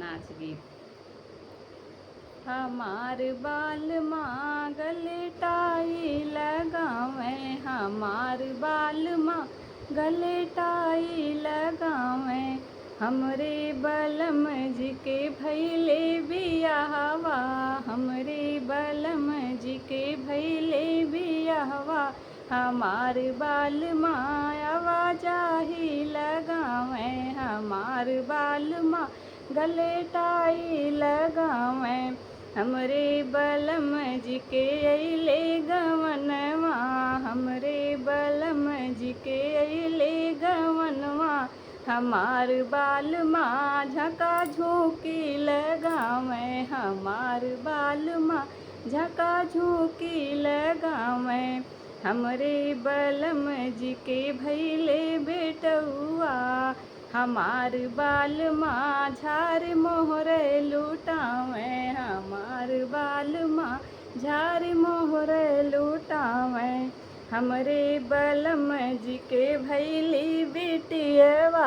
नाच गीत। हमार बाल माँ गले टाई लगावे, हमार बाल माँ गले टाई लगावे। हमरे बलम जी के भैले बियाहवा, हमरे बलम जी के भैले बियाहवा। हमार बाल माँ आवाजाही लगावे, हमार बाल माँ गले टाई लगावे। हमरे बलम जी के अइले गवनवा, हमरे बलम जी के अइले गवनवा। हमार बाल माँ झका झोंकी लगावे, हमार बाल माँ झका झोंकी लगावे। हमरे बलम जी के भैले बेटौआ, हमार बाल माँ झार मोहर लुटावे, हमार बाल माँ झार मोहर लुटावे। हमरे बलम जी के भैली बिटियवा,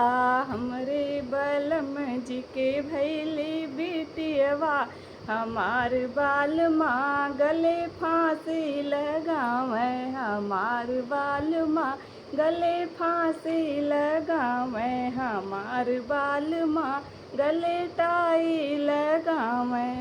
हमरे बलम जी के भैली बिटियवा। हमार बाल माँ गले फांसी लगावे, हमार बाल माँ गले फांसी लगावे। हमार बाल माँ गले टाई लगावे।